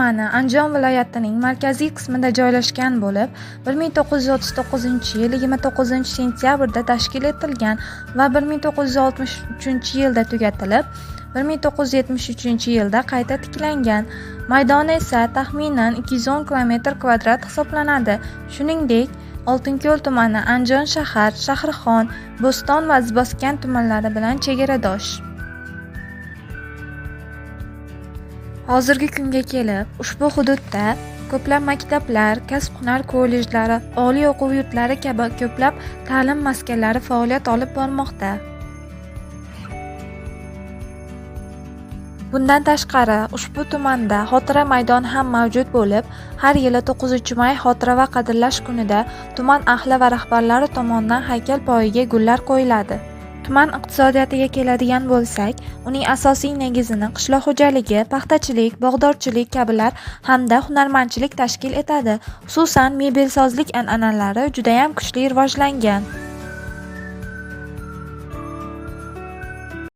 Tumani Andijon viloyatining markaziy qismida joylashgan bo'lib, 1939-yil 29-sentyabrda tashkil etilgan va 1963-yilda tugatilib, 1973-yilda qayta tiklangan. Maydoni esa taxminan 210 km² hisoblanadi. Shuningdek, Oltinko'l tumani Andijon shahar, Shahrixon, Bo'ston va Izboskan tumanlari bilan chegaradosh. Hozirgi kunga kelib, ushbu hududda ko'plab maktablar, kasb-hunar kollejlari, oliy o'quv yurtlari kabi ko'plab ta'lim maskanlari faoliyat olib bormoqda. Bundan tashqari, ushbu tumanda xotira maydoni ham mavjud bo'lib, har yili 9-may xotira va qadrlash kunida tuman ahli va rahbarlari tomonidan haykal poyiga gullar qo'yiladi. Tuman iqtisodiyotiga keladigan bo'lsak, uning asosiy negizini qishloq xo'jaligi, paxtachilik, bog'dorchilik kabilar hamda hunarmandchilik tashkil etadi. Xususan, mebelsozlik an'analari judayam kuchli rivojlangan.